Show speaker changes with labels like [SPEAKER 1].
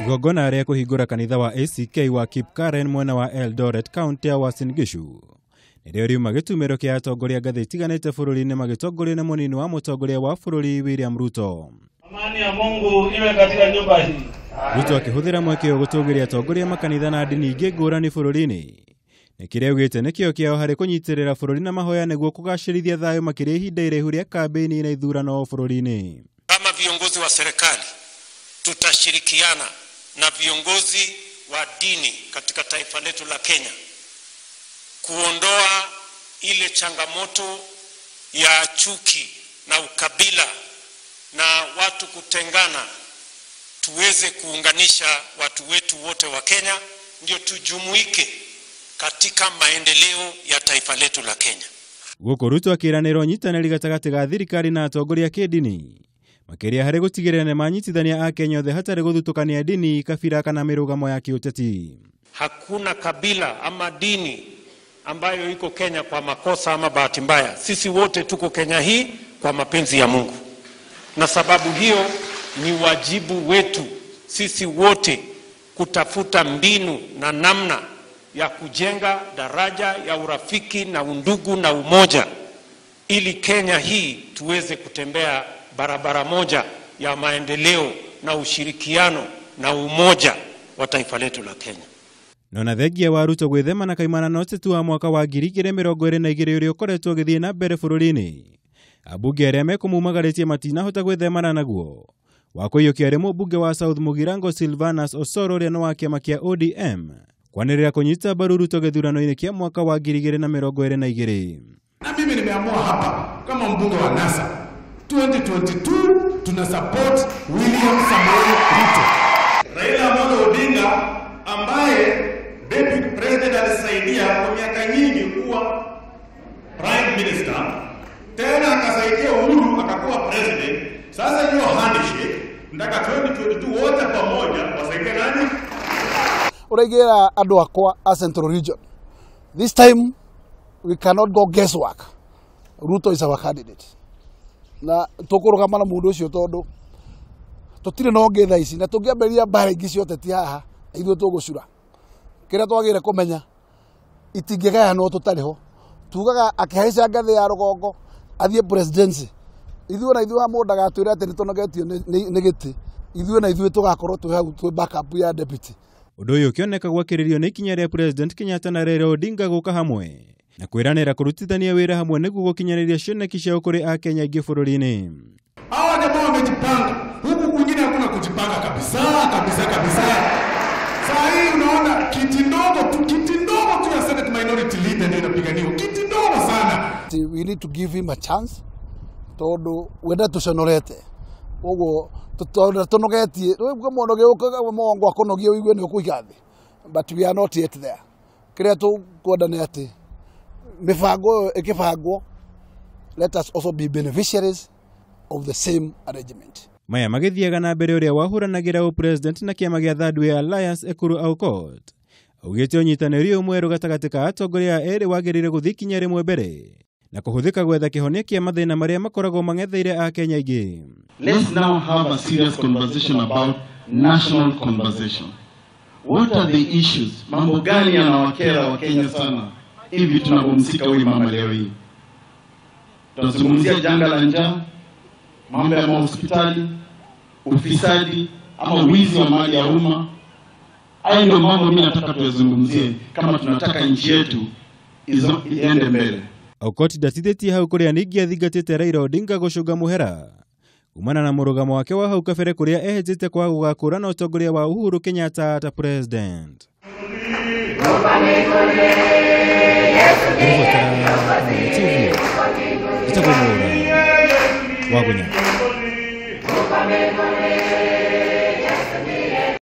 [SPEAKER 1] Igongona rĩa kũhingũra kanitha wa ACK wa Kipkaren mwena wa Eldoret kaunti ya Uasin Gishu nĩrĩo riuma gĩtumĩro kĩa atongoria ngathĩ itiganĩte bũrũri-inĩ magĩtongorio nĩ mũnini wa mũtongoria wa bũrũri William Ruto.
[SPEAKER 2] Amani ya Mungu iwe katika nyumba hii.
[SPEAKER 1] Ruto akĩhũthĩra mweke ũyũ gũtũgĩria atongoria makanitha na ndini ingĩ ngũrani bũrũri-inĩ nĩ kĩrĩa augĩte nĩkĩo kĩao harĩ kũnyitĩrĩra bũrũri na mahoya nĩguo kũgacĩrithia thayũ makĩria ihinda iraihu rĩa kambĩini na ithurano bũrũri-inĩ.
[SPEAKER 3] Kama viongozi wa serikali tutashirikiana na viongozi wa dini katika taifa letu la Kenya kuondoa ile changamoto ya chuki na ukabila na watu kutengana, tuweze kuunganisha watu wetu wote wa Kenya, ndio tujumuike katika maendeleo ya taifa letu la Kenya.
[SPEAKER 1] Gũkũ Ruto akĩranĩra ũnyitanĩri gatagatĩ ga thirikari na atongoria kĩndini makĩria harĩ gũtigĩrĩra nĩ manyitithania a Kenya othe hatarĩ gũthutũkania dini, kabira kana mĩrũgamo ya kĩũteti.
[SPEAKER 3] Hakuna kabila ama dini ambayo iko Kenya kwa makosa ama bahati mbaya. Sisi wote tuko Kenya hii kwa mapenzi ya Mungu, na sababu hiyo ni wajibu wetu sisi wote kutafuta mbinu na namna ya kujenga daraja ya urafiki na undugu na umoja, ili Kenya hii tuweze kutembea barabara moja ya maendeleo na ushirikiano na umoja wa taifa letu la Kenya.
[SPEAKER 1] Nona thengia wa Ruto gwĩthema na kaimana na ũteti wa mwaka wa 2022 ũrĩa ũkoretwo ũgĩthiĩ na mbere bũrũri-inĩ, ambunge arĩa mekũmumagarĩtie matinahota gwĩthemana naguo wa kũiyũkia arĩ mũmbunge wa South Mugirango Silvanus Osoro ũrĩa nĩ wa kĩama kĩa ODM kwanĩrĩra kũnyita mbaru Ruto gĩthurano-inĩ kĩa mwaka wa 2022.
[SPEAKER 4] Na mimi nimeamua hapa kama mbunge wa NASA 2022 tuna support William Samoei Ruto.
[SPEAKER 5] Raila Amolo Odinga ambaye deputy president alisaidia kwa miaka nyingi kuwa prime minister, tena akasaidia Uhuru akakuwa president. Sasa hiyo handshake nataka 2022 wote pamoja wasaidie nani?
[SPEAKER 6] Uraigera andu akwa a Central Region. This time we cannot go guesswork. Ruto is our candidate. Na tukurugama na mundu ucio tondu tutire no ngi thaa ici na tungiambĩrĩria mbara ingĩ cia ũteti haha ithuĩ tũgũcura. Kĩrĩa twagĩrĩire kũmenya itingĩgayanwo tũtarĩ ho. Tugaga akĩhaica ngathĩ ya rũgongo athiĩ presidency, ithuĩ na ithuĩ mũndũ ndagatwĩre atĩ nĩtũnogetio nĩ gĩtĩ, ithuĩ na ithuĩ tũgakorwo twĩ hau twĩ backup ya deputy.
[SPEAKER 1] Ũndũ ũyũ ũkĩoneka gwakĩrĩrio nĩ ikinya rĩa President Kenyatta na Raila Odinga gũka hamwe na kwĩranĩra kũrutithania wĩra hamwe nĩguo gũkinyanĩria cioneki ciao kũrĩ Akenya aingĩ bũrũri-inĩ.
[SPEAKER 4] Hawa jamaa wamejipanga, huku kwingine hakuna kujipanga kabisa kabisa kabisa. Saa hii unaona kiti ndogo tu ya Senate Minority Leader ndio inapiganiwa, kiti ndogo sana.
[SPEAKER 6] We need to give him a chance tondu wenda tuconorete uguo tũnogetie rĩu mũndũ gĩũkaga mũgongo akũnogie ũigue nĩ ũkũiga thĩ, but we are not yet there. Kĩrĩa tũkwenda nĩ atĩ mĩbango ĩyo ĩkĩbangwo, let us also be beneficiaries of the same arrangement.
[SPEAKER 1] Maya magĩthiaga na mbere ũrĩa wahũranagĩra ũpresident na kĩama gĩa Third Way Alliance Ekuru Aukot augĩte ũnyitanĩri ũyũ mwerũ gatagatĩ ka atongoria erĩ wagĩrĩire gũthiĩ ikinya rĩmwe mbere na kũhũthĩka gwetha kĩhonia kĩa mathĩna marĩa makoragwo mang'etheire Akenya aingĩ.
[SPEAKER 7] Let's now have a serious conversation about national conversation. What are the issues? Mambo gani yanawakera Wakenya sana hivi tunapomsika huyu mama leo hii? Tunazungumzia janga la njaa, mambo ya mahospitali, ufisadi ama wizi wa mali ya umma. Hayo ndio mambo mimi nataka tuyazungumzie kama tunataka nchi yetu iende mbele.
[SPEAKER 1] Aukot ndatithĩtie hau kũrĩa ningĩ athingatĩte Raila Odinga gũcũnga mũhera kumana na mũrũgamo wake wa hau kabere kũrĩa ehĩtĩte kwaga gũgakũrana ũtongoria wa Uhuru Kenyatta ta president. Wagunya.